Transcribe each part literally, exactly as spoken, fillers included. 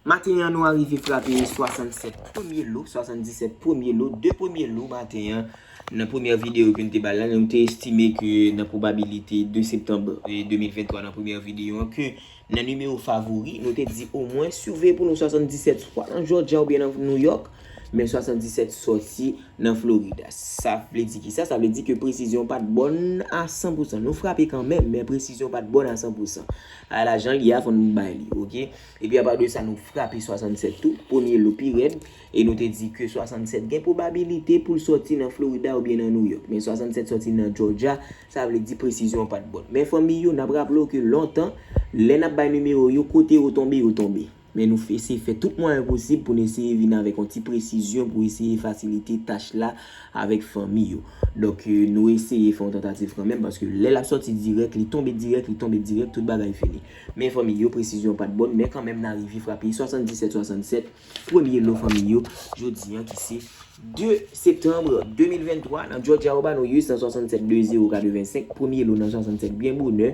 Maten an, nou arive frape swasannsèt premye lo, swasanndisèt premye lo, de premye lo maten an. Nan premyè videyo ke n te bay la, nou te estime ke nan pwobabilite de septanm, eh, de mil venntwa, nan premyè videyo an, ke nan nimewo favori, nou te di omwen si w vle pou nou swasanndisèt swa nan Georgia oubyen nan New York, men swasanndisèt sòti nan Florida. Sa vle di kisa? Sa vle di ke presizyon pa t bòn a san pousan. Nou frape kanmenm, men presizyon pa t bòn a san pousan. A la jan l ye a, fò n bay li, oke? Epi apa de sa, nou frape swasannsèt tou, premye lo pi rèd, e nou te di ke swasannsèt gen pwobabilite pou l sòti nan Florida oubyen nan New York. Men swasannsèt sòti nan Georgia, sa vle di presizyon an pa t bòn. Men fanmi yo, n ap raple w ke lontan, lè n ap bay nimewo yo, kote yo tonbe, yo tonbe. Men nou eseye fè tout mwayen posib pou n eseye vin avèk yon ti presizyon pou eseye fasilite tach la avèk fanmi yo. Donk, eh, nou eseye fè yon tantativ kanmenm, paske lè l ap sòti dirèk, li tonbe dirèk, li tonbe dirèk, tout bagay fini. Men fanmi yo, presizyon pa t bòn, men kanmenm n arive frape swasanndisèt swasannsèt, premye lo fanmi yo, jodi an ki se de septanm de mil venntwa, nan Georgia yo ba nou yu san swasannsèt de zewo katrevensenk, premye lo nan swasannsèt byen bonè,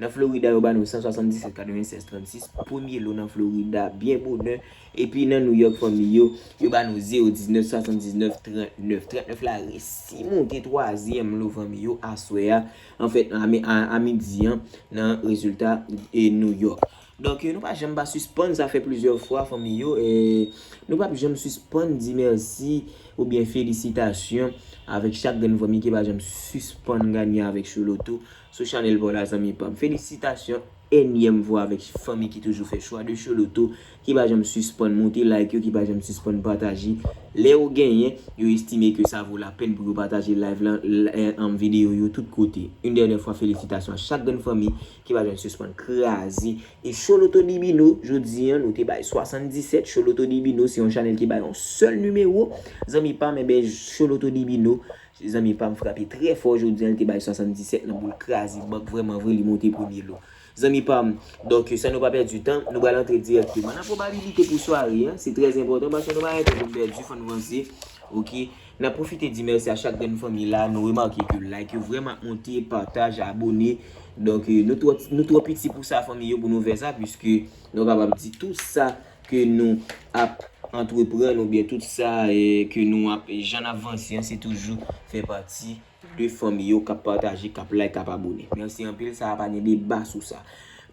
nan Florida yo ba nou san swasanndisèt katrevennsèz trannsis, premye lo nan Florida byen bonè, epi nan New York fanmi yo, yo ba nou zewo diznèf swasanndiznèf trannèf, trannèf la resi monte twazyèm lo fanmi yo aswè a, anfèt, a mi-, a, a midi an, nan rezilta, e, New York. Donk, nou pa janm pa sispann, sa fè plizyè fwa, fanmi yo, e nou p ap janm sispann di mèsi oubyen felisitasyon avèk chak grenn fanmi ki pa janm sispann ganye avèk Chouloto sou chanèl pa w la, zanmi pa m. Felisitasyon enyèm fwa avèk fanmi ki toujou fè chwa de Chouloto, ki pa janm sispann monte like yo, ki pa janm sispann pataje. Lè yo genyen, yo estime ke sa vo lapèn pou yo pataje live lan, l-, e, videyo yo tout kote. Yon dènyè fwa, felisitasyon a chak grenn fanmi ki pa janm sispann kraze. E Chouloto Dibino, jodi an, nou te bay swasanndisèt. Chouloto Dibino, se yon chanèl ki bay yon sèl nimewo. Zanmi pa m, enben, Chouloto Dibino, zanmi pa m, frape trè fò jodi an, li te bay swasanndisèt nan boul kraze bank, vrèman vre, li monte premye lo. Zanmi pa m, donk, san nou pa pèdi tan, nou pral antre dirèkteman nan pwobabilite pou sware an. Se trè enpòtan paske nou pa gen tan pou n pèdi, fò n vanse. Oke? N ap pwofite di mèsi a chak grenn fanmi la. Nou remake ke like yo vrèman ap monte, pataj, abone. Donk, eh, nou twò, nou twò piti pou sa, fanmi yo, pou nou fè sa, piske nou kapab di tout sa ke nou ap antreprann oubyen tout sa, eh, ke nou ap, jan n ap vanse an, se toujou fè pati de fanmi yo k ap pataje, k ap like, k ap abone. Mèsi anpil, sa a pa gen deba sou sa.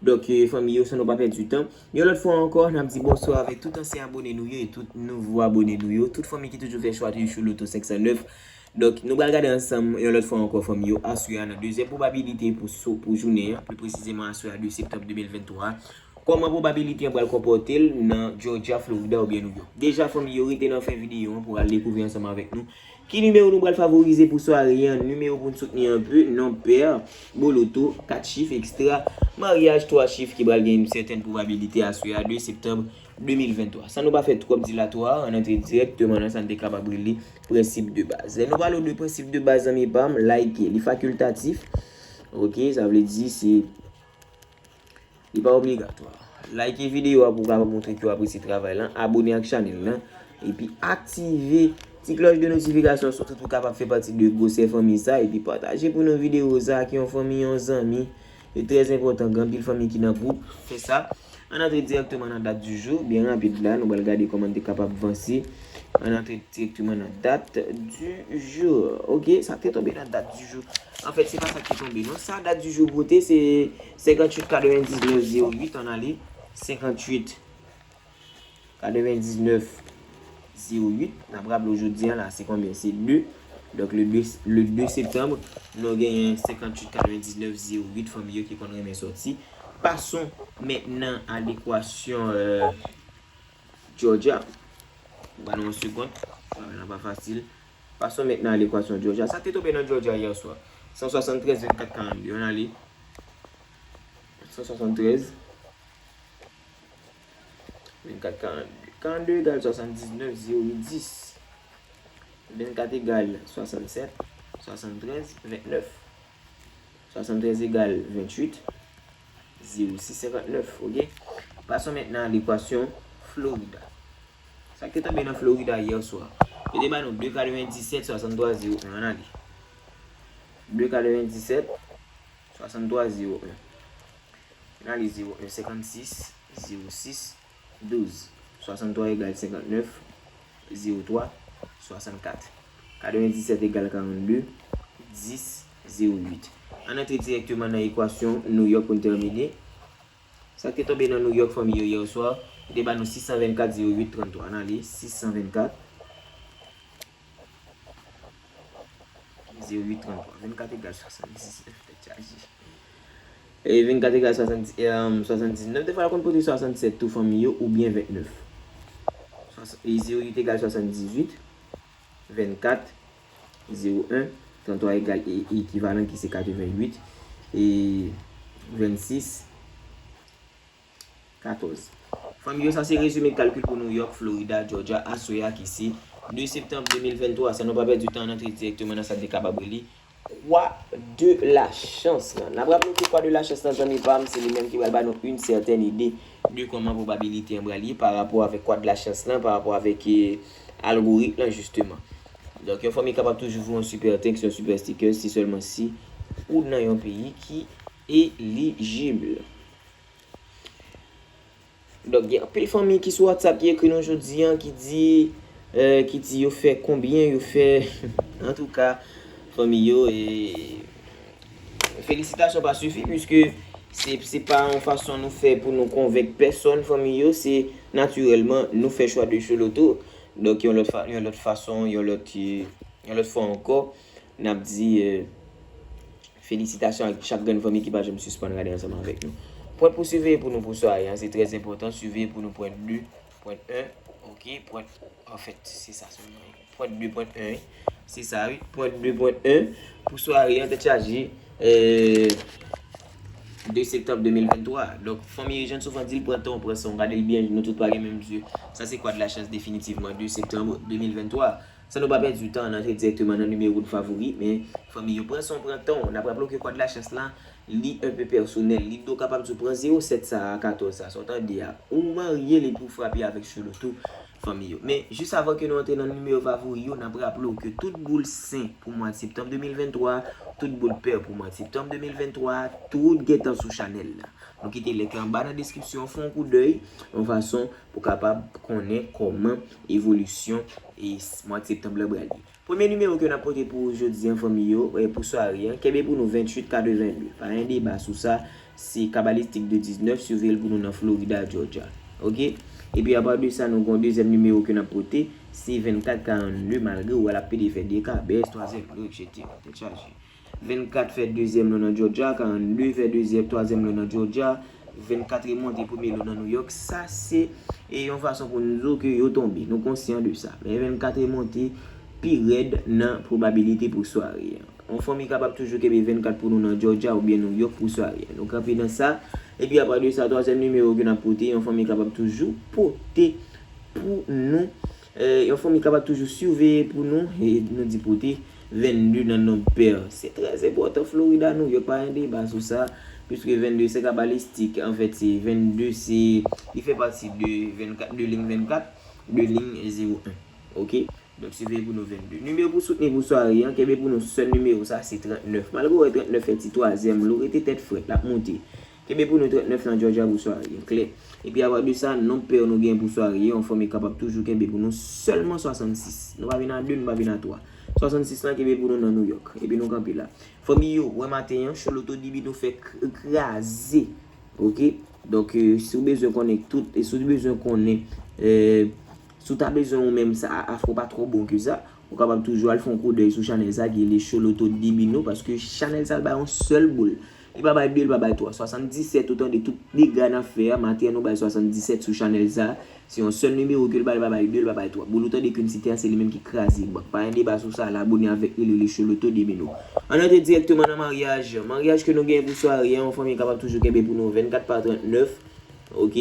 Donk, eh, fanmi yo, san nou pa pèdi tan, yon lòt fwa ankò, n ap di bonswa avèk tout ansyen abone nou yo e tout nouvo abone nou yo, tout fanmi ki toujou fè chwa de Chouloto senk san nèf. Donk, nou pral gade ansanm yon lòt fwa ankò, fanmi yo, aswè a nan dezyèm pwobabilite pou sou, pou jounen an, pli presizeman aswè a de septanm de mil venntwa. Kòman pwobabilite an pral konpòte l nan Georgia, Florida oubyen New York? Deja, fanmi yo, rete nan fen videyo an pou al dekouvri ansanm avèk nou ki nimewo nou pral favorize pou sware an, nimewo pou n soutni anpe, non pè, boloto, kat chif, ekstra, maryaj, twa chif ki pral gen yon sètèn pwobabilite aswè a de septanm de mil venntwa. San nou pa fè twòp dilatwa, ann antre dirèkteman nan sa n te kapab rele prensip de baz. Lè nou pale de prensip de baz, zanmi pa m, like, li fakiltatif. Oke, sa vle di se Li pa obligatwa. Like videyo a pou w kapab montre ke w apresye travay lan, abone ak chanèl lan, epi aktive ti klòch de notifikasyon sou tout pou w kapab fè pati de gwosè fanmi sa, epi pataje pou nou videyo sa ak yon fanmi, yon zanmi. Li trè enpòtan, gen anpil fanmi ki nan gwoup. Fè sa. Ann antre dirèkteman nan dat di jou, byen rapid la, nou pral gade kòman n te kapab vanse. Ann antre dirèkteman nan dat di jou. Oke, sa k te tonbe nan dat di jou. Anfèt, se pa sa k te tonbe, non. Sa dat di jou pote, se senkantuit katrevendiznèf zewo uit, ann ale. Senkantuit katrevendiznèf zewo uit. N ap raple w jodi a la, se konbyen? Se de. Donk, le de, le de septanm, nou genyen senkantuit katrevendiznèf zewo uit fanmi yo ki konn renmen sòti. Passons maintenant à l'équation, euh, Georgia. Ban nou yon segond. Travay lan pa fasil. Passons maintenant à l'équation Georgia. Sa te tonbe nan Georgia yè swa. San swasanntrèz vennkat karannde. Ann ale. San swasanntrèz vennkat karannde. Karannde egal swasanndiznèf zewo dis. Vennkat egal swasannsèt. Swasanntrèz vennèf. Swasanntrèz egal venntuit, zewo sis senkantnèf, oke? Passons maintenant à l'équation Florida. Sa k te tonbe nan Florida yè swa? Yo te ba nou de katrevendiset swasanntwa zewo en, ann ale. De katrevendiset swasanntwa zewo en. Ann ale zewo en, senkannsis, zewo sis, douz. Swasanntwa egal senkantnèf, zewo twa, swasannkat. Katrevendisèt egal karannde, dis, zewo uit. Ann antre dirèkteman nan ekwasyon New York pou n tèmine. Sa k te tonbe nan New York, fanmi yo, yè swa, li te ba nou sis san vennkat, zewo uit, tranntwa. Ann ale, sis san vennkat, zewo uit, tranntwa. Vennkat egal swasanndisnèf, tèt chaje. E vennkat egal swasanndiznèf, defwa l konn pote swasannsèt tou, fanmi yo, oubyen vennèf. Zewo uit egal swasanndizuit, vennkat, zewo en, tranntwa egal ekivalan ki se katrevenuit, e vennsis, katòz. Fanmi yo, sa se rezime kalkil pou New York, Florida, Georgia, aswè a ki se de septanm de mil venntwa. San nou pa pèdi tan, ann antre dirèkteman nan sa k te kapab rele kwa de la chans lan. N ap raple ke kwa de la chans lan, zanmi pa m, se li menm ki pral ba nou yon sètèn ide de kòman pwobabilite an pral ye pa rapò avèk kwa de la chans lan, pa rapò avèk algoritm lan, jisteman. Donk, yon fanmi kapab toujou voye yon super thanks, yon super stickers, si sèlman si ou nan yon peyi ki elijib. Donk, gen anpil fanmi ki sou WhatsApp ki ekri nou jodi an, ki di, euh, ki di yo fè konbyen, yo fè, antouka, fanmi yo, e felisitasyon pa sifi, piske se, se pa yon fason nou fè pou nou konvenk pèsonn, fanmi yo, se natirèlman nou fè chwa de Choloto. Donk, yon lòt fa-, yon lòt fason, yon lòt, yon lòt fwa ankò, n ap di, euh, felisitasyon ak chak grenn fanmi ki pa janm sispann gade ansanm avèk nou. Pwent pou siveye pou nou pou sware an, se trè enpòtan, siveye pou nou pwent de, pwent en, ok, pwent, anfèt, se sa sèlman. Pwent de, pwent en, wi. Se sa, wi. Pwent de, pwent en pou sware an, tèt chaje, euh, de septanm de mil venntwa. Donk, fanmi, jan souvan di l, pran tan w pran san w, gade l byen, nou tout pa gen menm zye. Sa se kwa de la chans definitivman, de septanm de mil venntwa. San nou pa pèdi tan, ann antre dirèkteman nan nimewo n favori, men fanmi yo, pran san w pran tan w. N ap raple w ke kwa de la chans lan, li un peu pèsonèl. Li do kapab di w pran zewo sèt sa a, katòz sa a, sa w tande a. Ou marye li pou frape avèk Choloto, fanmi yo. Men, jis avan ke nou antre nan nimewo favori yo, n ap raple w ke tout boul sen pou mwa septanm de mil venntwa, tout boul pè pou mwa septanm de mil venntwa, tout gentan sou chanèl la. Nou kite link lan anba nan deskripsyon, fè yon koudèy, yon fason pou kapab konnen kòman evolisyon e s-, mwa septanm lan pral ye. Premye nimewo ke n ap pote pou jodi an, fanmi yo, e pou sware an, kenbe pou nou venntuit katrevenn de. Pa gen deba sou sa, se kabalistik de diznèf, siveye l pou nou nan Florida, Georgia. Ok? Epi apa de sa, nou gen yon dezyèm nimewo ke n ap pote, se vennkat karannde, malgre w wè l ap pede fè deka, bèz, twazyèm lo, etsetera. Tèt chaje. Vennkat fè dezyèm lo nan Georgia, karannde fè dezyèm, twazyèm lo nan Georgia, vennkat remonte premye lo nan New York. Sa se, e, yon fason pou nou di w ke yo tonbe. Nou konsyan de sa. Men vennkat remonte pi rèd nan pwobabilite pou sware an. Yon fanmi kapab toujou kenbe vennkat pou nou nan Georgia oubyen New York pou sware an. Nou kanpe nan sa. Epi apa de sa, twazyèm nimewo ke n ap pote, yon fanmi kapab toujou pote pou nou. Eh, yon fanmi kapab toujou siveye pou nou, e nou di pote vennde nan nonb pè. Se trè enpòtan, Florida, New York, pa gen deba sou sa, piske vennde se kabalistik. Anfèt, se vennde, se, li fè pati de vennkat, de liy vennkat, de liy zewo en. Ok? Donk, siveye pou nou vennde. Nimewo pou soutni pou sware an, kenbe pou nou sèl nimewo sa, se trannèf. Malgre w wè trannèf fè ti twazyèm lo, rete tèt frèt, l ap monte. Kenbe pou nou trannèf nan Georgia pou sware an, klè. Epi apa de sa, nonb pè nou gen pou sware an, yon fanmi kapab toujou kenbe pou nou sèlman swasannsis. Nou pa vin a de, nou pa vin a twa. Swasannsis lan kenbe pou nou nan New York. Epi nou kanpe la. Fanmi yo, wè maten an, Choloto Dibino fè k-, kraze. Ok? Donk, eh, si w bezwen konnen tout, e si w bezwen konnen, eh, si w ta bezwen ou menm sa, afè w pa twò bon ke sa, ou kapab toujou al fè yon koudèy sou chanèl sa ki rele Choloto Dibino, paske chanèl sa l bay yon sèl boul. Li pa bay de, li pa bay twa. Swasanndisèt, ou tande tout dega n ap fè a, maten an nou bay swasanndisèt sou chanèl sa. Se yon sèl nimewo ke l bay, li pa bay de, li pa bay twa. Boul ou tande ke n site a, se li menm ki kraze bank. Pa gen deba sou sa, al abone avèk nou, li rele Choloto Dibino. Ann antre dirèkteman nan maryaj. Maryaj ke nou genyen pou sware an, yon fanmi kapab toujou kenbe pou nou vennkat pa trannèf. Ok?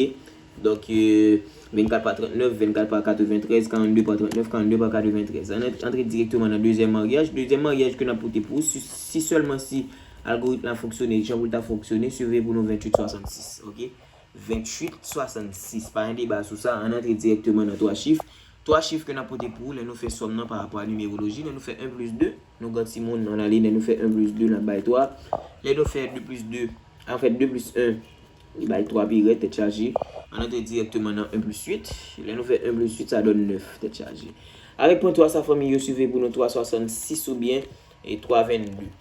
Donk, eh, vennkat pa trannèf, vennkat pa katreventrèz, karannde pa trannèf, karannde pa katreventrèz. Ann antre dirèkteman nan dezyèm maryaj. Dezyèm maryaj ke n ap pote pou ou, si, si sèlman si algoritm la fonksyone jan pou l ta fonksyone, siveye pou nou venntuit swasannsis. Ok? Venntuit swasannsis. Pa gen deba sou sa, ann antre dirèkteman nan twa chif. Twa chif ke n ap pote pou ou, lè nou fè sòm nan pa rapò a nimeroloji, lè nou fè en plis de, nou gen timoun, ann ale, lè nou fè en plis de, n ap bay twa. Lè nou fè de plis de, anfèt, de plis en, Li bay twa pi rèd, tèt chaje. Ann antre dirèkteman nan en plis uit. Lè nou fè en plis uit, sa donn nèf, tèt chaje. Avèk pwen twa sa, fanmi, yo swive pou nou twa swasannsis oubyen e twa vennde.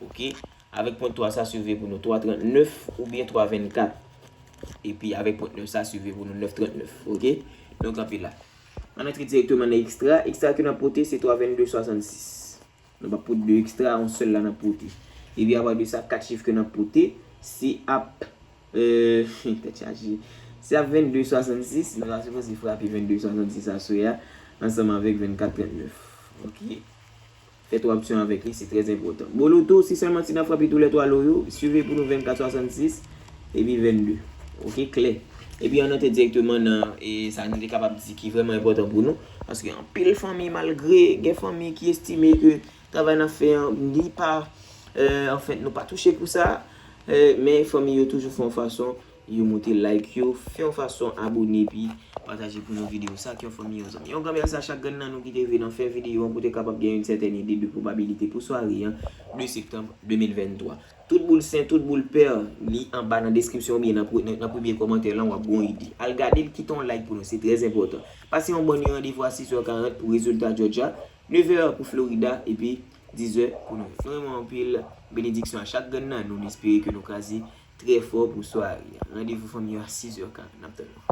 Oke? Avèk pwen twa sa, swive pou nou twa trannèf oubyen twa vennkat. Epi avèk pwen nèf sa, swive pou nou nèf trannèf. Oke? Donk, anpil la. Ann antre dirèkteman nan ekstra. Ekstra ke n ap pote, se twa vennde swasannsis. Nou p ap pote de ekstra, yon sèl la n ap pote. Epi apa de sa, kat chif ke n ap pote, se ap, euh, tèt chaje. Se ap vennde swasannsis, nou ta sipoze frape vennde swasannsis aswè a, ansanm avèk vennkat trannèf. Oke? Fè twa opsyon avèk li, se trè enpòtan. Bon, loto, se sèlman si n ap frape tou lè twa lo yo, swive pou nou vennkat swasannsis, epi vennde. Oke, klè. Epi ann antre dirèkteman nan, e sa nou te kapab di ki vrèman enpòtan pou nou, paske anpil fanmi, malgre gen fanmi ki estime ke travay n ap fè an, li pa, euh, anfen, nou pa touche pou sa, euh, men fanmi yo toujou fè yon fason, yo moute like yo, fè yon fason abone, epi pataje pou nou videyo sa ak yon fanmi, yon zanmi. Yon gran mèsi a chak grenn nan nou ki te rive nan fen videyo an pou te kapab gen yon sètèn ide de pwobabilite pou sware an de septanm de mil venntwa. Tout boul sen, tout boul pè, li anba nan deskripsyon oubyen nan pre-, nan, nan premye kòmantè lan, w ap gen yon ide. Al gade l, kite yon like pou nou, se trè enpòtan. Pase yon bòn randevou a sis è karant pou rezilta Georgia, nèf è pou Florida, epi diz è pou Nouyòk. Nou renmen anpil, benediksyon a chak grenn nan nou, n espere ke nou kraze trè fò pou sware a. Randevou fanmi yo a sis è karant, n ap tann nou.